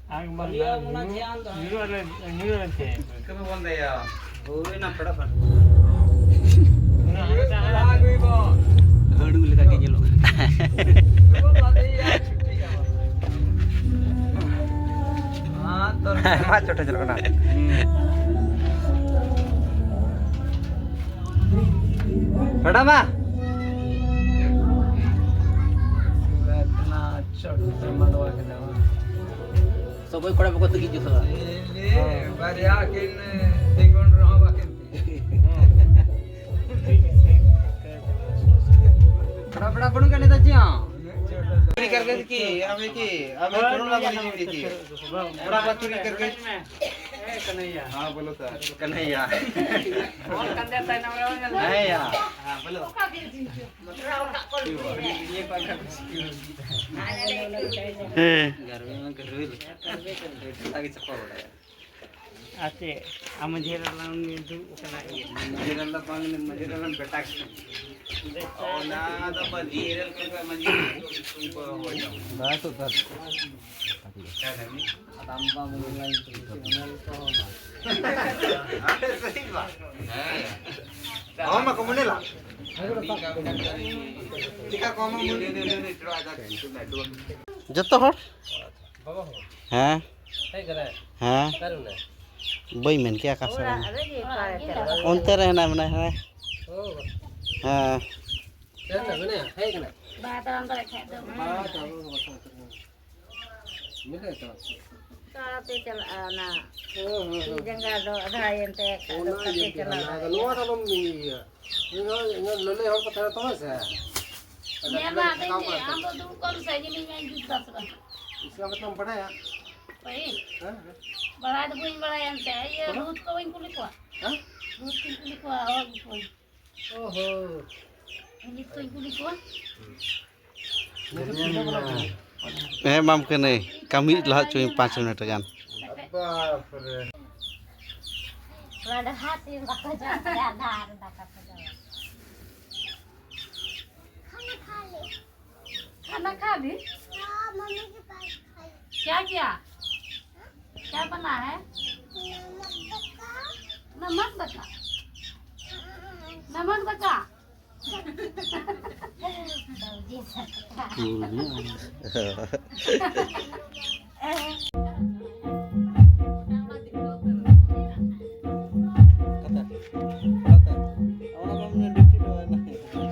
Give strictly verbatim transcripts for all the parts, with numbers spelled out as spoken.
ᱟᱨ ᱵᱟᱝ ᱧᱩᱨᱩᱜ ᱟᱞᱮ, ᱧᱩᱨᱩᱜ ᱟᱞᱮ ᱪᱮᱫ? ᱠᱟᱹᱢᱤ ᱵᱚᱱᱫᱚᱭᱟ᱾ ᱦᱳᱭ ᱱᱟ ᱯᱮᱲᱟ ᱯᱮᱲᱟ᱾ ᱦᱟᱹᱲᱩ ᱞᱮᱠᱟ ᱜᱮ ᱧᱮᱞᱚᱜ ᱠᱟᱱᱟ᱾ ᱢᱟ ᱪᱚᱴᱮ ᱪᱟᱞᱟᱜ ᱠᱟᱱᱟ᱾ ᱯᱮᱲᱟ ᱢᱟ᱾ ᱪᱚᱴ ᱢᱟᱰᱣᱟ ᱠᱮᱫᱟ᱾ ᱥᱚᱜᱚᱭ ᱠᱚᱲᱟ ᱵᱟᱠᱚ ᱛᱤᱠᱤ ᱡᱩᱛᱟ᱾ ᱵᱟᱨᱭᱟ ᱠᱤᱱ ᱛᱤᱸᱜᱩᱱ ᱨᱮᱦᱚᱸ ᱵᱟᱠᱤᱱ ᱛᱤᱸᱜᱩᱱ᱾ ᱵᱟᱯᱲᱟ ᱵᱟᱹᱱᱩᱜ ᱠᱟᱱ ᱱᱮᱛᱟᱨ ᱪᱮᱫ ᱦᱚᱸ᱾ चोरी करके की, अबे की, अबे करोड़ वाला नहीं की। बड़ा बात चोरी करके। हाँ, बोलो सर। कन्हैया। नहीं यार। हाँ, बोलो। ᱦᱮᱸ᱾ ᱜᱟᱨᱵᱤ ᱢᱟ ᱜᱟᱨᱵᱤ ᱞᱮᱠᱟ᱾ ᱟᱨ ᱪᱮᱫ? ᱟᱢ ᱢᱟᱹᱡᱷᱤ ᱦᱟᱲᱟᱢ ᱩᱱᱤ ᱫᱩᱲᱩᱵ ᱟᱠᱟᱱᱟ ᱤᱭᱟᱹ᱾ ᱢᱟᱹᱡᱷᱤ ᱦᱟᱲᱟᱢ ᱫᱚ ᱵᱟᱝ, ᱢᱟᱹᱡᱷᱤ ᱦᱟᱲᱟᱢ ᱵᱮᱴᱟ ᱠᱟᱱᱟ᱾ ᱚᱱᱟ ᱫᱚ ᱢᱟᱹᱡᱷᱤ ᱦᱟᱲᱟᱢ ᱠᱚ, ᱢᱟᱹᱡᱷᱤ ᱦᱟᱲᱟᱢ ᱠᱚ ᱦᱚᱭ ᱫᱚ᱾ ᱵᱟᱥ ᱩᱛᱟᱹᱨ᱾ ᱟᱫᱚ ᱟᱢ ᱵᱟᱢ ᱩᱱᱤ ᱞᱟᱭᱤᱱ ᱛᱮ ᱵᱮᱥᱤ ᱦᱚᱸ ᱧᱮᱞ ᱠᱚ ᱦᱚᱸ ᱵᱟᱝ᱾ ᱟᱨᱮ ᱥᱟᱹᱦᱤ ᱵᱟᱛ᱾ ᱦᱮᱸ᱾ ᱦᱚᱸ ᱢᱟ ᱠᱚ ᱢᱚᱱᱮ ᱞᱟ᱾ ᱪᱤᱠᱟ ᱠᱚ ᱢᱟ ᱢᱚᱱᱮ᱾ ᱡᱚᱛᱚ ᱦᱚᱲ? ᱵᱟᱵᱟ ᱦᱚᱸ᱾ ᱦᱮᱸ᱾ ᱦᱮᱡ ᱠᱟᱱᱟᱭ? ᱦᱮᱸ᱾ ᱚᱠᱟᱨᱮ ᱢᱮᱱᱟᱭᱟ? ᱵᱟᱹᱧ ᱢᱮᱱ ᱠᱮᱭᱟ ᱚᱠᱟ ᱥᱮᱫ ᱨᱮ ᱢᱮᱱᱟᱭᱟ᱾ ᱚᱲᱟᱜ ᱨᱮᱜᱮ ᱚᱠᱟ ᱨᱮ ᱪᱟᱞᱟᱜ? ᱚᱱᱛᱮ ᱨᱮ ᱦᱮᱱᱟᱭ ᱢᱮᱱᱟᱭ, ᱦᱮᱸ᱾ ᱚ᱾ ᱦᱮᱸ᱾ ᱥᱮᱱ ᱱᱟ ᱢᱮᱱᱟᱭᱟ? ᱦᱮᱡ ᱠᱟᱱᱟᱭ? ᱵᱟᱭ ᱛᱟᱲᱟᱢ ᱫᱟᱲᱮᱭᱟᱜ ᱠᱷᱟᱡ ᱫᱚ᱾ ᱵᱟᱭ ᱛᱟᱲᱟᱢ ᱫᱟᱲᱮᱭᱟᱜ ᱠᱷᱟᱡ ᱫᱚ᱾ ᱢᱮᱱᱟᱭᱟ ᱛᱚ᱾ ᱛᱟᱲᱟᱛᱮ ᱪᱟᱞᱟᱜᱼᱟ ᱚᱱᱟ᱾ ᱦᱮᱸ, ᱦᱮᱸ, ᱛᱤ ᱦᱮᱸ᱾ ᱡᱟᱸᱜᱟ ᱫᱚ ᱟᱫᱷᱟᱭᱮᱱ ᱛᱟᱭᱟ, ᱚᱱᱟ ᱟᱫᱚ ᱤᱭᱟᱹ ᱠᱟᱛᱮ ᱜᱮ ᱪᱟᱞᱟᱜ ᱢᱮᱱᱟᱜᱼᱟ᱾ ᱟᱫᱚ ᱱᱚᱣᱟ ᱫᱚ ᱟᱞᱚᱢ ᱤᱭᱟᱹᱭᱟ᱾ ᱤᱧ ᱦᱚᱸ, ᱤᱧ ᱦᱚᱸ ᱞᱟᱹᱞᱟᱹᱭ ᱦᱚᱲ ᱠᱚ ᱛᱟᱦᱮᱱᱟ ᱛᱚᱵᱮ ᱥᱮ᱾ ᱧᱮᱞ ᱢᱟ ᱟᱫᱚᱧ ᱞᱟᱹᱭᱟ, ᱟᱢ ᱫᱚ ᱫᱩᱲᱩᱵ ᱠᱚᱜ ᱢᱮᱥᱮ, ᱤᱧ ᱢᱟᱧ ᱡᱩᱛ ᱫᱟ ᱥᱮ ᱵᱟᱝ? ᱤᱥᱤᱱ ᱠᱟᱛᱮᱢ ᱵᱟᱰᱟᱭᱟ? ᱵᱟᱹᱧ ᱦᱮᱸ, ᱦᱮᱸ᱾ ᱵᱟᱲᱟᱭ ᱫᱚ ᱵᱟᱹᱧ ᱵᱟᱲᱟᱭᱟ ᱮᱱᱛᱮ᱾ ᱤᱭᱟᱹ, ᱦᱮᱸ? ᱵᱷᱩᱛ ᱠᱚ ᱵᱟᱹᱧ ᱠᱩᱞᱤ ᱠᱚᱣᱟ? ᱦᱮᱸ? ᱵᱷᱩᱛ ᱠᱚᱧ ᱠᱩᱞᱤ ᱠᱚᱣᱟ, ᱦᱚᱲ ᱠᱚ᱾ ᱚ ᱦᱚ᱾ ᱵᱷᱩᱛ ᱠᱚᱧ ᱠᱩᱞᱤ ᱠᱚᱣᱟ? ᱦᱮᱸ, ᱮᱢᱟᱢ ᱠᱟᱹᱱᱟᱹᱧ᱾ ᱠᱟᱹᱢᱤ ᱞᱟᱦᱟ ᱦᱚᱪᱚᱧ ᱯᱟᱸᱪ ᱢᱤᱱᱤᱴ ᱜᱟᱱ᱾ ᱵᱟᱯᱨᱮ᱾ ᱱᱚᱰᱮ ᱦᱟᱛ ᱨᱮ ᱵᱟᱠᱚ ᱡᱚᱢ ᱫᱟᱲᱮᱭᱟᱜᱼᱟ, ᱫᱟᱜ ᱨᱮ ᱵᱟᱠᱚ ᱡᱚᱢᱟ᱾ खाना खा ली? हाँ, मम्मी के पास खाई। क्या किया? क्या बना है? नमक दका। नमक दका। ᱠᱟᱛᱷᱟ, ᱠᱟᱛᱷᱟ᱾ ᱚᱱᱟ ᱫᱚ ᱢᱟᱱᱮ ᱰᱤᱯᱴᱤ ᱫᱚ ᱵᱟᱭ ᱛᱟᱦᱮᱸ ᱠᱟᱱᱟ᱾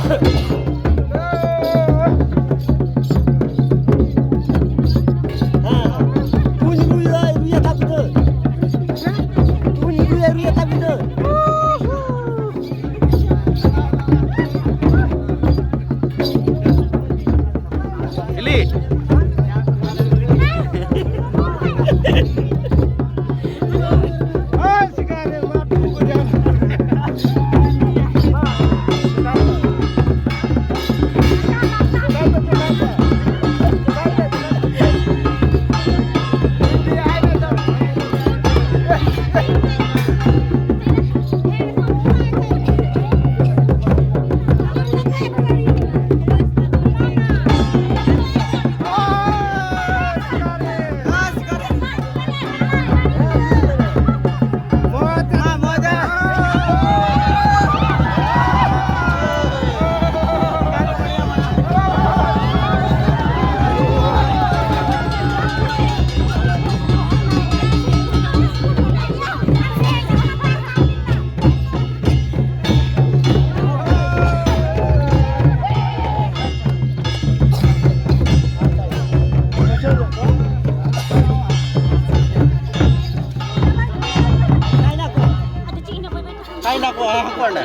ᱦᱮᱸ, ᱦᱮᱸ᱾ ᱛᱩᱧ ᱨᱩᱭᱟ, ᱨᱩᱭᱟ ᱛᱟᱠᱚ ᱫᱚ᱾ ᱛᱩᱧ ᱨᱩᱭᱟ, ᱨᱩᱭᱟ ᱛᱟᱠᱚ ᱫᱚ᱾ ᱦᱤᱞᱤ᱾ ᱠᱟᱭᱱᱟ ᱠᱚ, ᱦᱮᱸ, ᱠᱚ ᱚᱸᱰᱮ᱾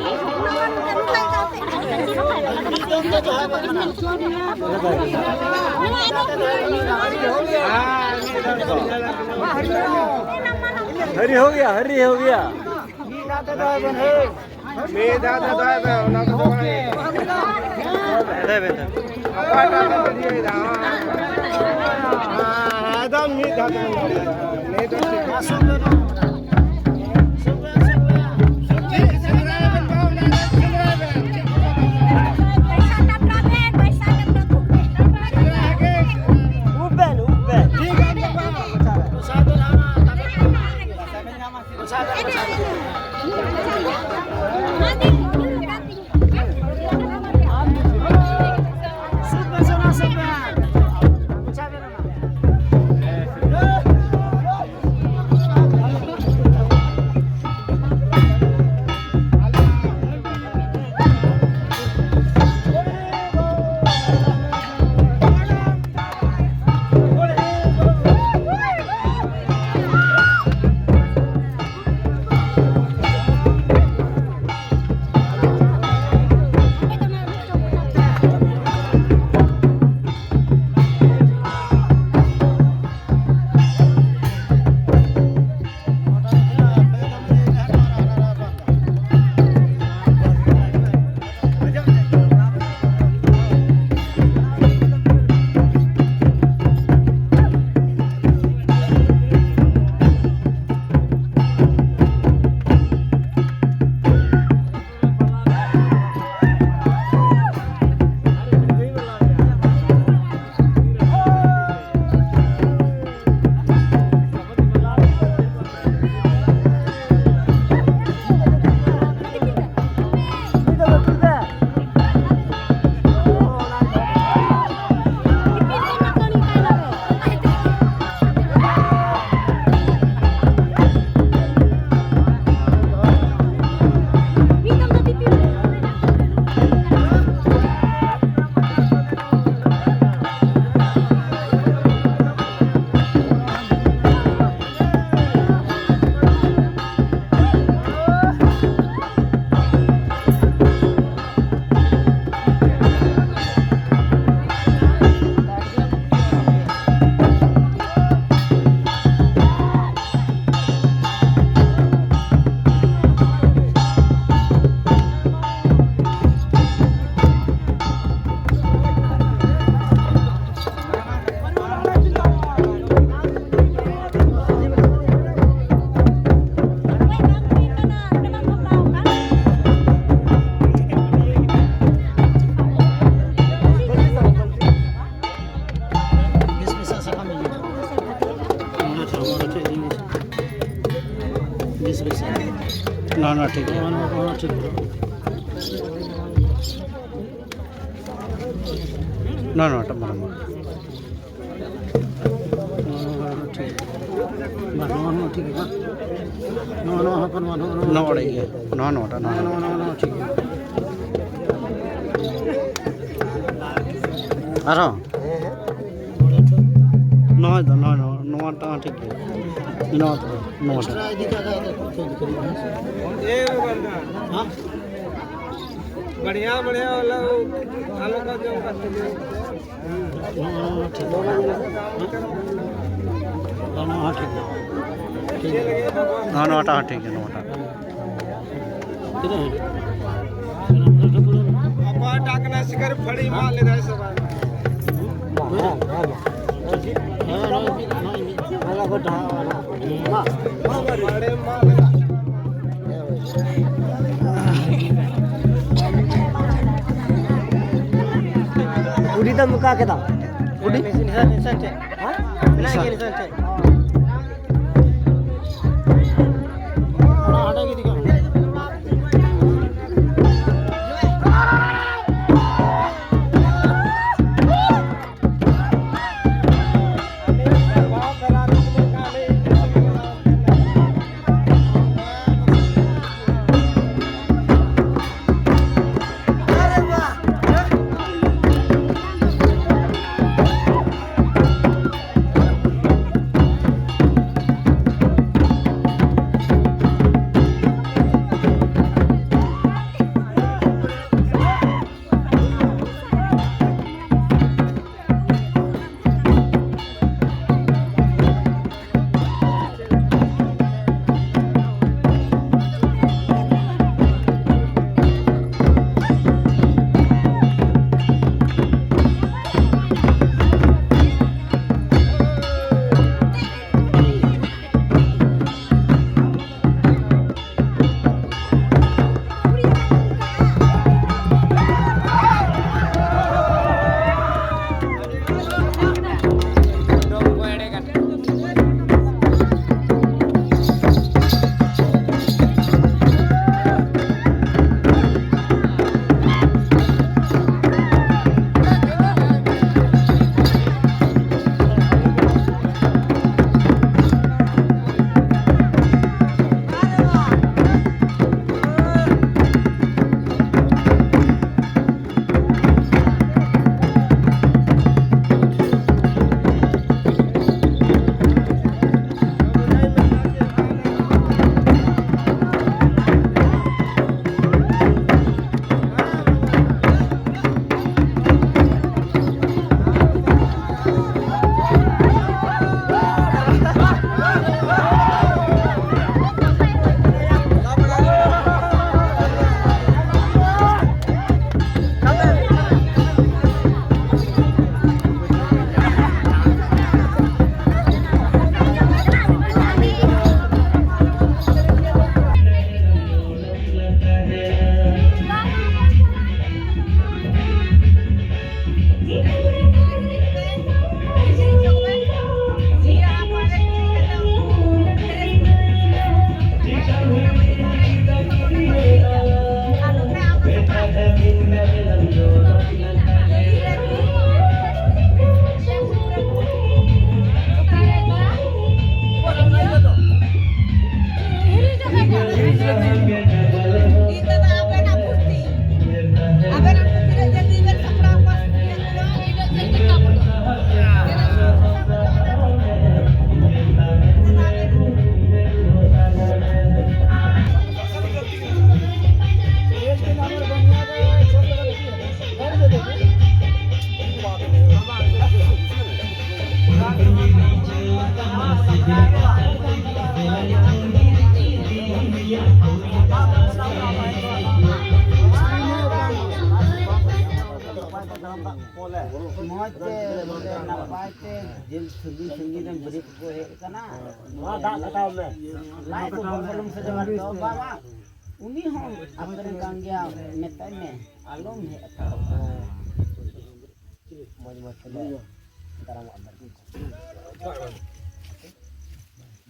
ᱦᱟᱹᱨᱤ ᱦᱳ ᱜᱮᱭᱟ, ᱦᱟᱹᱨᱤ ᱦᱳ ᱜᱮᱭᱟ᱾ ᱢᱤᱫ ᱫᱷᱟᱣ ᱛᱮ ᱫᱚᱦᱚᱭ ᱢᱮ, ᱚᱱᱟ ᱠᱚᱫᱚ ᱵᱟᱝ ᱦᱩᱭᱩᱜᱼᱟ᱾ ᱫᱚᱦᱚᱭ ᱢᱮ, ᱫᱚᱦᱚᱭ ᱢᱮ᱾ ᱚᱠᱚᱭᱴᱟᱜ ᱠᱚ ᱵᱷᱤᱰᱤᱭᱳᱭᱮᱫᱟ? ᱦᱮᱸ, ᱮᱠᱫᱚᱢ ᱢᱤᱫ ᱫᱷᱟᱣ ᱛᱮ ᱫᱚᱦᱚᱭ ᱢᱮ᱾ ᱱᱤᱛ ᱫᱚ ᱴᱷᱤᱠ ᱜᱮᱭᱟ᱾ ᱪᱮᱫ ᱥᱮᱸᱫᱽᱨᱟᱭ ᱵᱮᱱ ᱵᱟᱵᱟ, ᱚᱱᱟ ᱫᱚ ᱥᱮᱸᱫᱽᱨᱟᱭ ᱵᱮᱱ᱾ ᱪᱮᱫ ᱠᱚ ᱵᱟᱵᱟ? ᱯᱚᱭᱥᱟ ᱴᱟᱴᱠᱟ ᱵᱮᱱ, ᱯᱚᱭᱥᱟ ᱴᱟᱴᱠᱟ ᱵᱮᱱ᱾ ᱥᱮᱸᱫᱽᱨᱟ ᱜᱮ᱾ ᱩᱵ ᱵᱮᱱ, ᱩᱵ ᱵᱮᱱ᱾ ᱴᱷᱤᱠ ᱜᱮᱭᱟ, ᱵᱟᱵᱟ᱾ ᱯᱚᱭᱥᱟ ᱫᱚ ᱦᱟᱸᱜ ᱦᱮᱸ, ᱴᱷᱤᱠ ᱜᱮᱭᱟ᱾ ᱱᱚᱣᱟ, ᱱᱚᱣᱟ, ᱱᱚᱣᱟ, ᱴᱷᱤᱠ ᱜᱮᱭᱟ᱾ ᱱᱚᱣᱟ, ᱱᱚᱣᱟᱴᱟᱜ ᱢᱟᱨᱟᱝ ᱢᱟᱨᱟᱝ᱾ ᱱᱚᱣᱟ, ᱱᱚᱣᱟ, ᱱᱚᱣᱟ, ᱴᱷᱤᱠ ᱜᱮᱭᱟ᱾ ᱵᱟᱝ, ᱱᱚᱣᱟ, ᱱᱚᱣᱟ, ᱦᱚᱯᱚᱱ, ᱱᱚᱣᱟ, ᱱᱚᱣᱟ, ᱱᱚᱣᱟ, ᱱᱚᱣᱟ ᱚᱲᱮᱡ ᱜᱮᱭᱟ᱾ ᱱᱚᱣᱟ, ᱱᱚᱣᱟᱴᱟᱜ, ᱱᱚᱣᱟ, ᱱᱚᱣᱟ, ᱱᱚᱣᱟ, ᱱᱚᱣᱟ, ᱱᱚᱣᱟ, ᱴᱷᱤᱠ ᱜᱮᱭᱟ᱾ ᱟᱨᱦᱚᱸ? ᱱᱚᱜᱼᱚᱭ ᱫᱚ, ᱱᱚᱜᱼᱚᱭ, ᱱᱚᱜᱼᱚᱭ, ᱱᱚᱣᱟᱴᱟᱜ ᱦᱚᱸ ᱴᱷᱤᱠ ᱜᱮᱭᱟ᱾ ᱱᱚᱣᱟ ᱫᱚ, ᱱᱚᱣᱟᱴᱟᱜ᱾ बढ़िया बढ़िया वाला वो आलू का जो करते हैं। ᱱᱚᱣᱟ ᱦᱚᱸ ᱴᱷᱤᱠ ᱜᱮᱭᱟ᱾ ᱴᱷᱤᱠ ᱜᱮᱭᱟ᱾ ᱱᱚᱣᱟ, ᱱᱚᱣᱟᱴᱟᱜ ᱦᱚᱸ ᱴᱷᱤᱠ ᱜᱮᱭᱟ, ᱱᱚᱣᱟᱴᱟᱜ᱾ ᱛᱤᱱᱟᱹᱜ ᱦᱩᱭᱩᱜᱼᱟ? ᱚᱠᱚᱭᱴᱟᱜ ᱠᱟᱱᱟ ᱥᱤᱠᱟᱹᱨ ᱯᱷᱟᱹᱲᱤ ᱢᱟᱜ ᱞᱮᱫᱟᱭ ᱥᱮ ᱵᱟᱝ? ᱦᱮᱸ, ᱦᱮᱸ, ᱦᱮᱸ᱾ ᱦᱮᱸ, ᱱᱚᱜᱼᱚᱭ ᱢᱤᱫ, ᱱᱚᱜᱼᱚᱭ ᱢᱤᱫ᱾ ᱦᱮᱸ, ᱱᱚᱜᱼᱚᱭ ᱢᱤᱫ᱾ ᱢᱟᱜ, ᱢᱟᱜ, ᱢᱟᱜ᱾ ᱯᱷᱟᱹᱲᱤ ᱢᱟᱜ ᱞᱮᱫᱟ᱾ ᱠᱩᱰᱤ ᱫᱚᱢ ᱚᱠᱟ ᱠᱮᱫᱟᱢ? ᱠᱩᱰᱤ? ᱱᱤᱥᱟᱱ, ᱱᱤᱥᱟᱱ ᱴᱷᱮᱡ᱾ ᱦᱮᱸ? ᱢᱮᱱᱟᱜ ᱜᱮᱭᱟ ᱱᱤᱥᱟᱱ ᱴᱷᱮᱡ᱾ ᱚᱱᱟ ᱦᱟᱸᱰᱮ ᱜᱮ ᱤᱫᱤ ᱠᱟᱜ ᱢᱮ᱾ ᱢᱚᱡᱽ ᱛᱮ, ᱵᱚᱞᱮ ᱱᱟᱯᱟᱭ ᱛᱮ, ᱡᱤᱞ ᱥᱟᱺᱜᱤᱧ ᱥᱟᱺᱜᱤᱧ ᱨᱮᱱ ᱵᱟᱹᱨᱭᱟᱹᱛ ᱠᱚ ᱦᱮᱡ ᱟᱠᱟᱱᱟ᱾ ᱱᱚᱣᱟ ᱫᱟᱜ ᱠᱟᱴᱟᱣ ᱢᱮ᱾ ᱞᱟᱡ ᱠᱚ ᱵᱚᱞᱚᱱ ᱥᱮ ᱡᱟᱸᱜᱟ ᱨᱮ ᱫᱚ ᱵᱟᱝ, ᱵᱟᱝ᱾ ᱩᱱᱤ ᱦᱚᱸ ᱟᱯᱮ ᱨᱮᱱ ᱠᱟᱱ ᱜᱮᱭᱟ, ᱢᱮᱛᱟᱭ ᱢᱮ, ᱟᱞᱚᱢ ᱦᱮᱡ ᱦᱟᱛᱟᱲᱚᱜᱼᱟ᱾ ᱢᱚᱡᱽ ᱢᱚᱡᱽ ᱛᱮᱞᱮ ᱫᱟᱨᱟᱢᱚᱜᱼᱟ᱾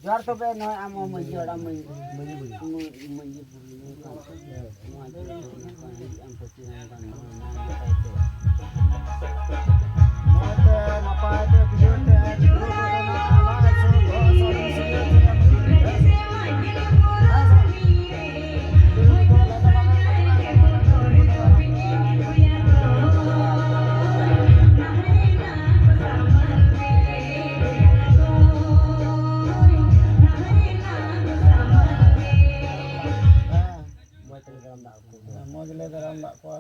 ᱡᱚᱦᱟᱨ ᱛᱚᱵᱮ, ᱱᱚᱜᱼᱚᱭ ᱟᱢ ᱦᱚᱸ ᱢᱟᱹᱡᱷᱤ ᱦᱟᱲᱟᱢ, ᱢᱟᱹᱡᱷᱤ, ᱢᱟᱹᱡᱷᱤ ᱵᱩᱲᱦᱤ᱾ ᱢᱟᱹᱡᱷᱤ ᱵᱩᱲᱦᱤ ᱠᱟᱱ ᱱᱚᱣᱟ ᱫᱚ ᱦᱤᱡᱩᱜ ᱟᱢ ᱯᱟᱹᱛᱤ ᱦᱚᱸ ᱵᱟᱝ, ᱱᱚᱜᱼᱚᱭ ᱱᱟᱭ ᱱᱟᱯᱟᱭ ᱛᱮ᱾ ᱱᱚᱜᱼᱚᱭ ᱛᱮ ᱱᱟᱯᱟᱭ ᱛᱮ ᱵᱩᱡᱷᱟᱹᱣ ᱛᱮ ᱫᱩᱲᱩᱵ ᱟᱠᱟᱱᱟ, ᱱᱚᱜᱼᱚᱭ ᱥᱩᱨ ᱫᱚ ᱥᱚᱨᱮᱥ ᱜᱮ᱾ ᱦᱮᱸ, ᱢᱚᱡᱽ ᱛᱮᱞᱮ ᱫᱟᱨᱟᱢ ᱫᱟᱜ ᱠᱚᱣᱟ᱾ ᱦᱮᱸ, ᱢᱚᱡᱽ ᱞᱮ ᱫᱟᱨᱟᱢ ᱫᱟᱜ ᱠᱚᱣᱟ᱾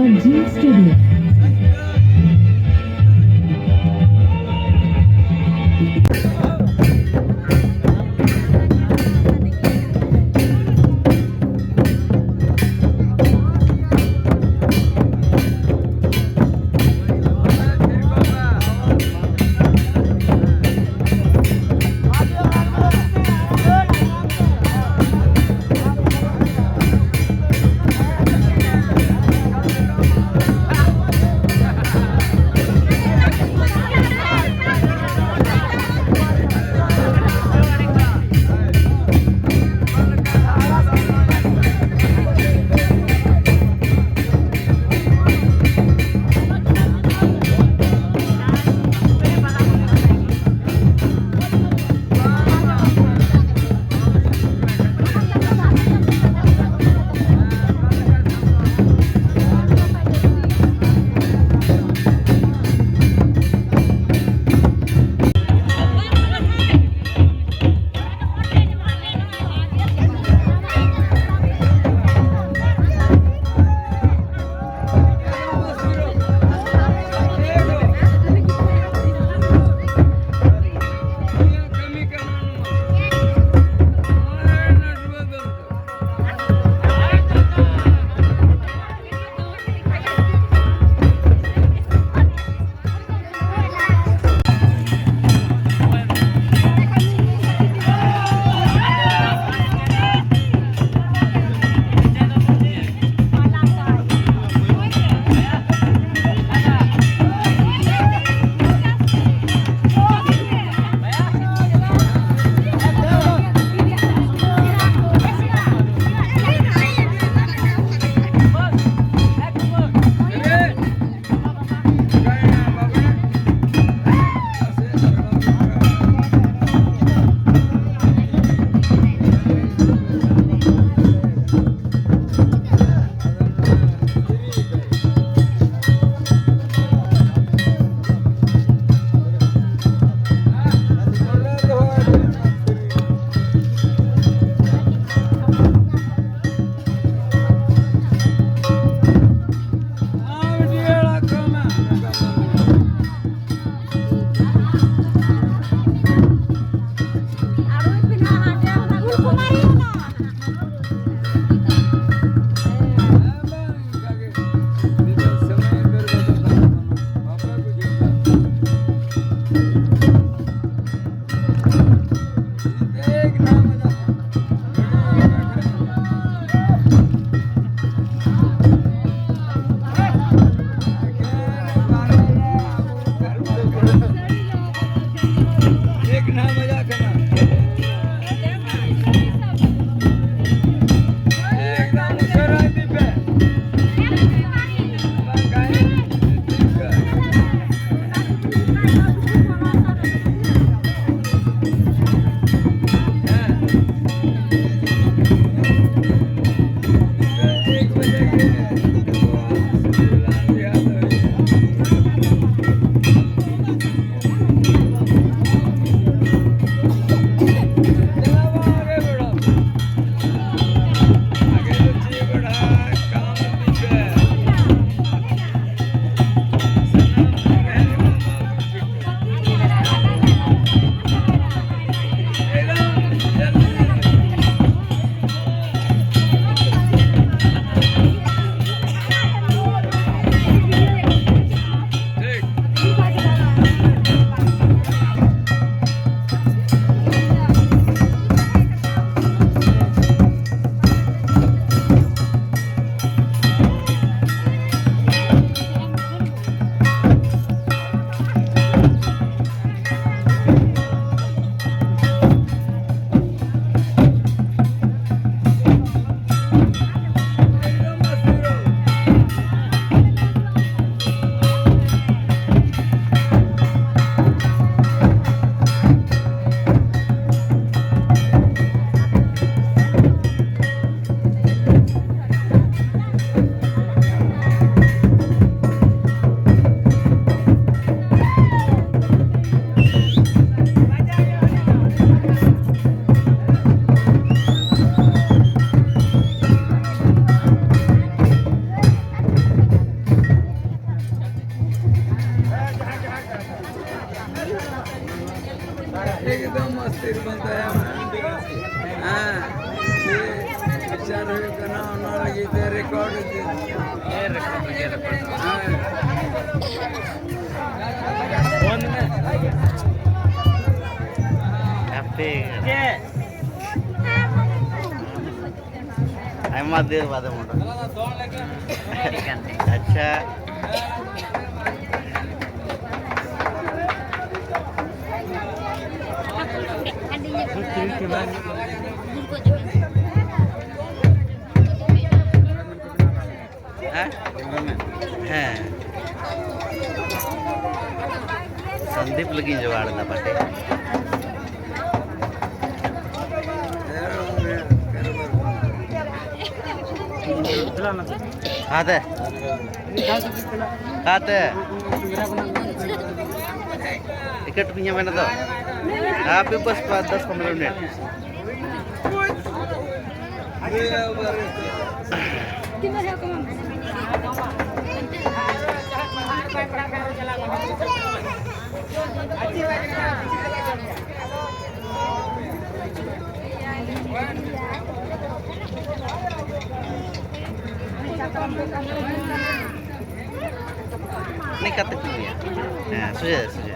G Studio. ᱮᱠᱫᱚᱢ ᱚᱥᱛᱷᱤᱨ ᱵᱚᱱ ᱛᱟᱦᱮᱱᱟ᱾ ᱦᱮᱸ, ᱪᱮᱫ ᱵᱤᱪᱟᱨ ᱦᱩᱭᱩᱜ ᱠᱟᱱᱟ, ᱚᱱᱟ ᱞᱟᱹᱜᱤᱫ ᱛᱮ ᱨᱮᱠᱚᱨᱰ ᱤᱫᱤ᱾ ᱦᱮᱸ, ᱨᱮᱠᱚᱨᱰ ᱨᱮᱜᱮ, ᱨᱮᱠᱚᱨᱰ᱾ ᱦᱮᱸ᱾ ᱦᱟᱯᱮ᱾ ᱟᱭᱢᱟ ᱫᱤᱱ ᱵᱟᱫᱮ ᱢᱚᱴᱚ᱾ ᱟᱪᱪᱷᱟ᱾ ᱦᱮᱸ? ᱦᱮᱸ᱾ ᱥᱚᱱᱫᱤᱯ ᱞᱟᱹᱜᱤᱫ ᱡᱚᱜᱟᱲ ᱮᱫᱟ ᱯᱟᱴᱮ᱾ ᱦᱟᱛᱮ᱾ ᱦᱟᱛᱮ᱾ ᱴᱤᱠᱤᱴ ᱯᱮ ᱧᱟᱢ ᱮᱱᱟ ᱛᱚ? ᱦᱟᱯᱮ ᱵᱟᱥ ᱯᱟᱸᱪ ᱫᱚᱥ ᱯᱚᱱᱨᱚ ᱢᱤᱱᱤᱴ᱾ ᱱᱤᱝᱠᱟᱛᱮ ᱠᱚ ᱧᱩᱭᱟ᱾ ᱦᱮᱸ, ᱥᱚᱡᱷᱮ, ᱥᱚᱡᱷᱮ᱾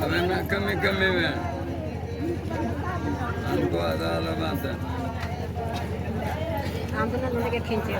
ᱟᱵᱮᱱᱟᱜ ᱠᱟᱹᱢᱤ ᱠᱟᱹᱢᱤ ᱵᱮᱱ᱾ ᱩᱱᱠᱩᱣᱟᱜ ᱫᱚ ᱟᱞᱚ ᱵᱟᱝ ᱛᱟᱦᱮᱱ᱾ ᱟᱢ ᱫᱚ ᱱᱚᱰᱮ ᱜᱮ ᱠᱷᱮᱧᱪᱮ᱾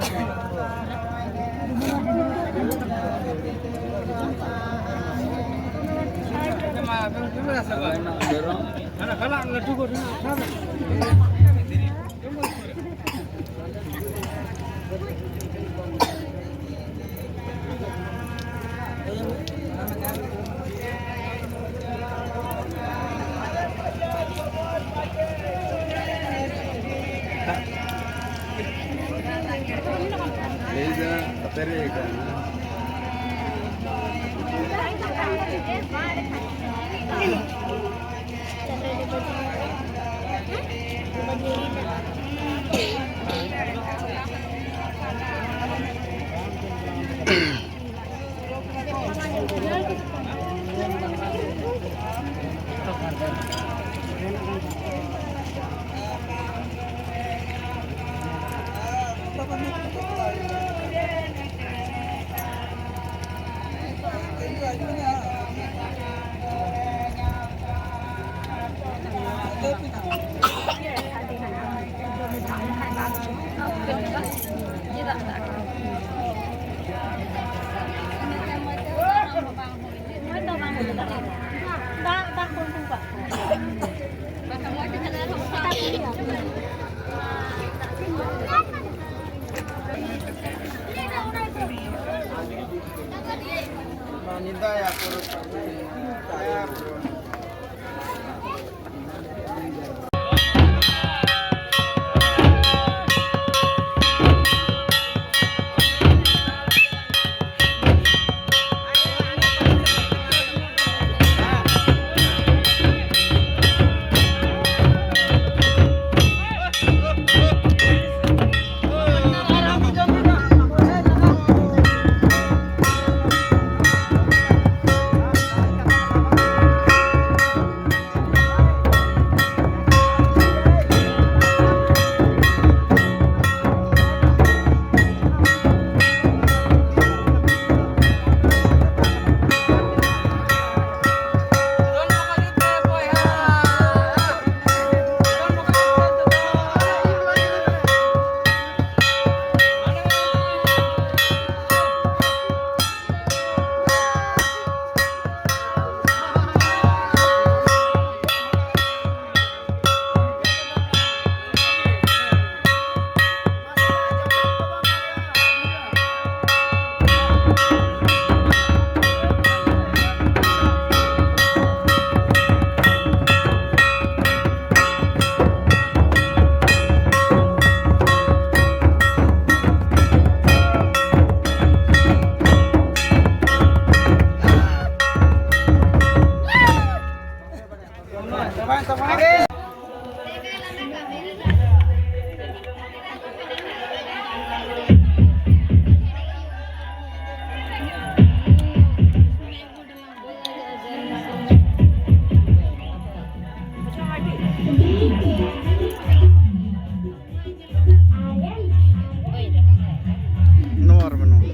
ᱱᱚᱣᱟ ᱨᱮ ᱢᱮᱱᱟᱜᱼᱟ᱾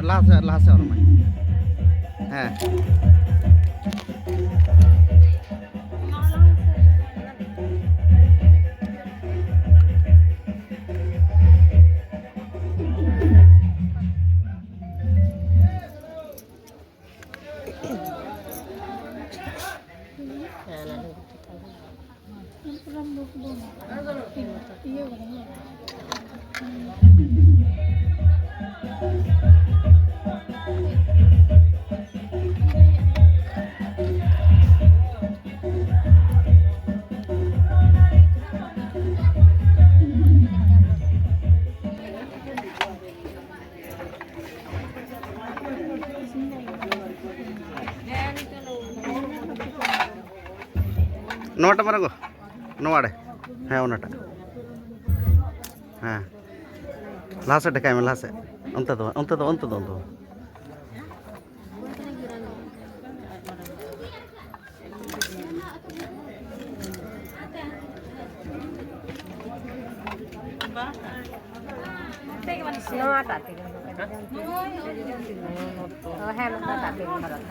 ᱞᱟᱦᱟ ᱥᱮᱫ, ᱞᱟᱦᱟ ᱥᱮᱫ ᱨᱚᱢᱟᱭ᱾ ᱦᱮᱸ᱾ ᱱᱚᱣᱟᱴᱟᱜ ᱢᱟᱨᱟᱝ ᱜᱚ, ᱱᱚᱣᱟ ᱨᱮ᱾ ᱦᱮᱸ, ᱚᱱᱟᱴᱟᱜ᱾ ᱦᱮᱸ, ᱞᱟᱦᱟ ᱥᱮᱫ ᱰᱷᱮᱠᱟᱭ ᱢᱮ, ᱞᱟᱦᱟ ᱥᱮᱫ᱾ ᱚᱱᱛᱮ ᱫᱚ ᱵᱟᱝ, ᱚᱱᱛᱮ ᱫᱚ, ᱚᱱᱛᱮ ᱫᱚ, ᱚᱱᱛᱮ ᱫᱚ᱾ ᱱᱚᱣᱟᱴᱟᱜ ᱛᱮᱜᱮ᱾ ᱚ, ᱦᱮᱸ, ᱱᱚᱣᱟᱴᱟᱜ ᱛᱮᱜᱮ ᱵᱷᱟᱨᱚᱛ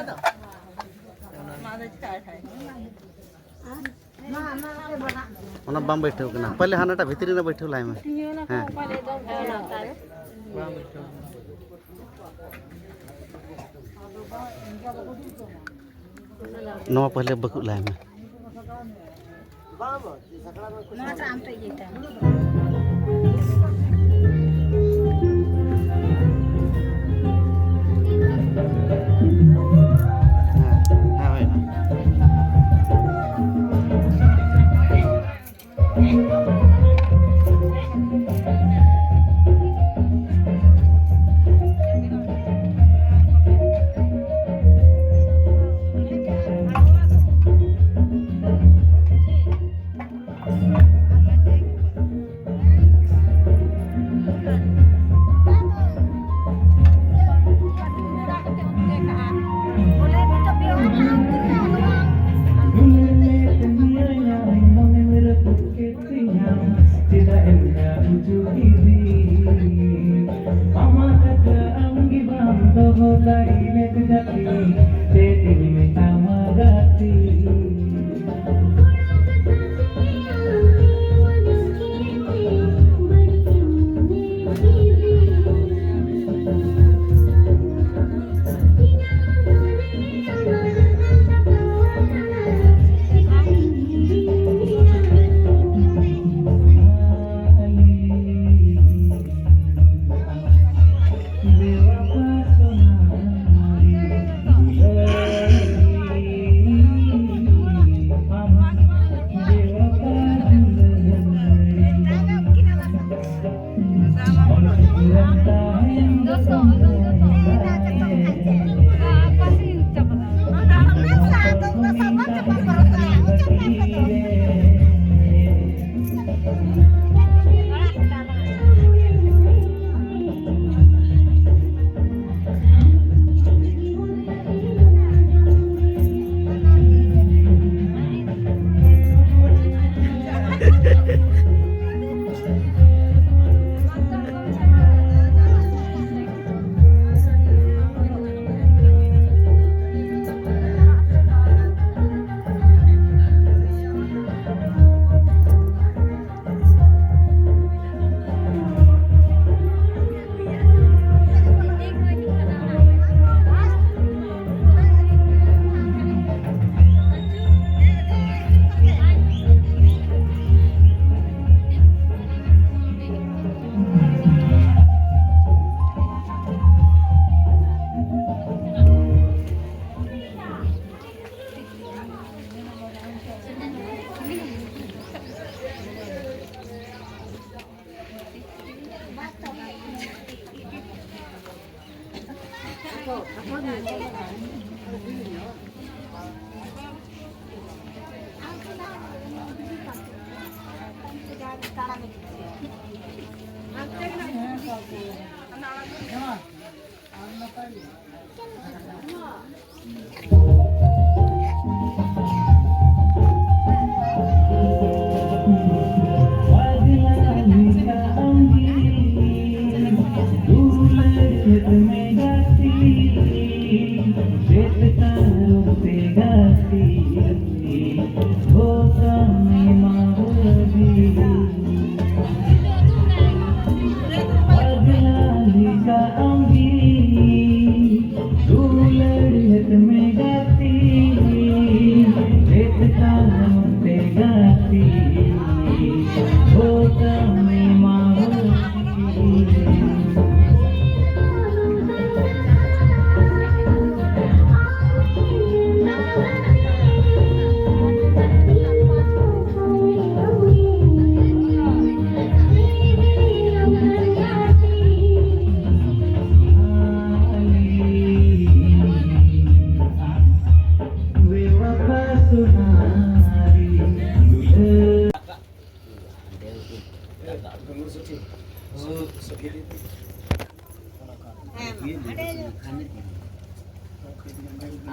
ᱫᱚ᱾ ᱚᱱᱟ ᱵᱟᱢ ᱵᱟᱹᱭᱴᱷᱟᱹᱣ ᱠᱟᱱᱟ, ᱯᱟᱞᱮ ᱦᱟᱱᱟᱴᱟᱜ ᱵᱷᱤᱛᱨᱤ ᱨᱮ ᱵᱟᱹᱭᱴᱷᱟᱹᱣ ᱞᱟᱭ ᱢᱮ᱾ ᱦᱮᱸ᱾ ᱱᱚᱣᱟ ᱯᱟᱦᱞᱮ ᱵᱟᱹᱠᱩᱵ ᱞᱟᱭ ᱢᱮ᱾ ᱱᱚᱣᱟᱴᱟᱜ ᱟᱢ ᱴᱷᱮᱡ ᱜᱮ ᱛᱟᱢ᱾ ᱦᱮᱸ, ᱦᱮᱸ, ᱦᱩᱭᱱᱟ᱾ ᱪᱮᱫ ᱤᱧ ᱢᱮᱛᱟᱢᱟ ᱜᱟᱛᱮ?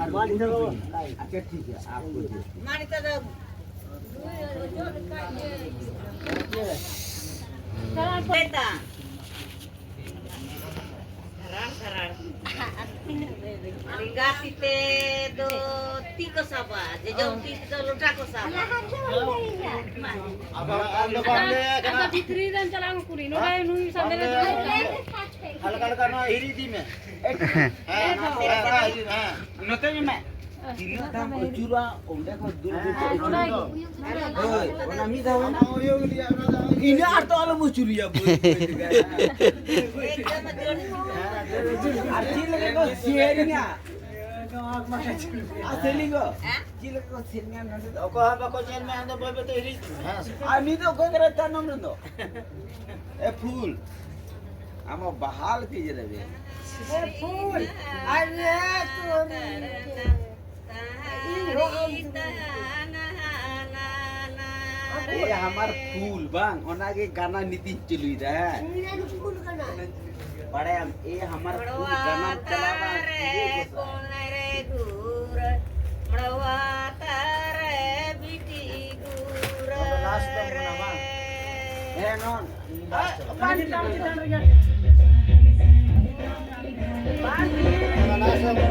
ᱟᱨ ᱢᱟ ᱱᱤᱛᱚᱜ ᱫᱚ, ᱟᱪᱪᱷᱟ, ᱴᱷᱤᱠ ᱜᱮᱭᱟ, ᱟᱯ ᱠᱚ ᱫᱮ᱾ ᱢᱟ ᱱᱤᱛᱚᱜ ᱫᱚ᱾ ᱵᱮᱴᱟ᱾ ᱥᱟᱨᱟᱲ, ᱥᱟᱨᱟᱲ᱾ ᱞᱮᱸᱜᱟ ᱛᱤ ᱛᱮ ᱫᱚ ᱛᱤ ᱠᱚ ᱥᱟᱵᱟ, ᱡᱚᱡᱚᱢ ᱛᱤ ᱛᱮᱫᱚ ᱞᱚᱴᱟ ᱠᱚ ᱥᱟᱵᱟ᱾ ᱟᱫᱚ ᱟᱢ ᱫᱚ ᱵᱟᱢ ᱞᱟᱹᱭ ᱟᱠᱟᱱᱟ᱾ ᱟᱫᱚ ᱵᱷᱤᱛᱨᱤ ᱨᱮᱱ ᱪᱟᱞᱟᱣ ᱠᱩᱞᱤ, ᱱᱚᱰᱮ ᱱᱩᱭ ᱥᱟᱢᱱᱮ ᱨᱮ ᱫᱩᱲᱩᱵ ᱠᱟᱱᱟᱭ᱾ ᱦᱟᱞᱠᱟ ᱦᱟᱞᱠᱟ ᱱᱚᱣᱟ ᱦᱤᱨᱤ ᱤᱫᱤ ᱢᱮ᱾ ᱦᱮᱸ, ᱦᱮᱸ, ᱦᱮᱸ, ᱦᱮᱸ᱾ ᱱᱚᱛᱮ ᱧᱮᱞ ᱢᱮ᱾ ᱛᱤᱱᱟᱹᱜ ᱫᱷᱟᱣ ᱟᱹᱪᱩᱨᱟ, ᱚᱸᱰᱮ ᱠᱚ ᱫᱩᱲᱩᱵ ᱠᱚ ᱟᱹᱪᱩᱨ ᱫᱚ᱾ ᱦᱳᱭ, ᱚᱱᱟ ᱢᱤᱫ ᱫᱷᱟᱣ ᱦᱩᱭᱱᱟ᱾ ᱤᱱᱟᱹ ᱟᱨ ᱛᱚ ᱟᱞᱚᱢ ᱟᱹᱪᱩᱨᱮᱭᱟ, ᱵᱟᱹᱭ ᱵᱟᱹᱭ ᱛᱮᱜᱮ᱾ ᱟᱨ ᱪᱮᱫ ᱞᱮᱠᱟ ᱠᱚ ᱥᱮᱨᱮᱧᱟ? ᱟᱨ ᱥᱮᱨᱮᱧ ᱠᱚ, ᱪᱮᱫ ᱞᱮᱠᱟ ᱠᱚ ᱥᱮᱨᱮᱧᱟ ᱱᱚᱰᱮ ᱫᱚ? ᱚᱠᱚᱭ ᱦᱚᱸ ᱵᱟᱠᱚ ᱧᱮᱞ ᱢᱮ, ᱟᱫᱚ ᱵᱟᱹᱭ ᱵᱟᱹᱭ ᱛᱮ ᱦᱤᱨᱤᱡ ᱢᱮ᱾ ᱦᱮᱸ᱾ ᱟᱨ ᱱᱤᱛ ᱫᱚ ᱚᱠᱚᱭ ᱠᱟᱱᱟᱭ ᱛᱟᱭᱱᱚᱢ ᱨᱮᱱ ᱫᱚ? ᱮ ᱯᱷᱩᱞ, ᱟᱢ ᱵᱟᱦᱟᱞ ᱠᱤᱡ ᱨᱮ ᱵᱮ᱾ ᱮ ᱯᱷᱩᱞ, ᱟᱨ ᱨᱮ ᱛᱳᱨᱤ ᱠᱮ᱾ ᱤᱧ ᱦᱚᱸ ᱟᱢ ᱡᱩᱫᱤ᱾ ᱮ ᱦᱟᱢᱟᱨ ᱯᱷᱩᱞ ᱵᱟᱝ, ᱚᱱᱟᱜᱮ ᱜᱟᱱᱟ ᱱᱤᱛᱤᱧ ᱪᱟᱹᱞᱩᱭᱮᱫᱟ, ᱦᱮᱸ᱾ ᱤᱧ ᱨᱮᱱ ᱯᱷᱩᱞ ᱠᱟᱱᱟ᱾ ᱵᱟᱲᱟᱭᱟᱢ, ᱮ ᱦᱟᱢᱟᱨ ᱯᱷᱩᱞ ᱜᱟᱱᱟᱢ ᱪᱟᱞᱟᱣᱟ, ᱤᱭᱟᱹ ᱜᱚᱥᱟ᱾ ᱱᱚᱣᱟ ᱫᱚ ᱞᱟᱥᱴ ᱫᱚ ᱠᱟᱱᱟ, ᱵᱟᱝ? ᱦᱮᱸ, ᱱᱚᱣᱟ ᱞᱟᱥᱴ ᱫᱚ᱾ ᱵᱟᱝ, ᱪᱮᱛᱟᱱ, ᱪᱮᱛᱟᱱ ᱨᱮᱜᱮ᱾ ᱱᱚᱣᱟ ᱞᱟᱥᱴ ᱫᱚ᱾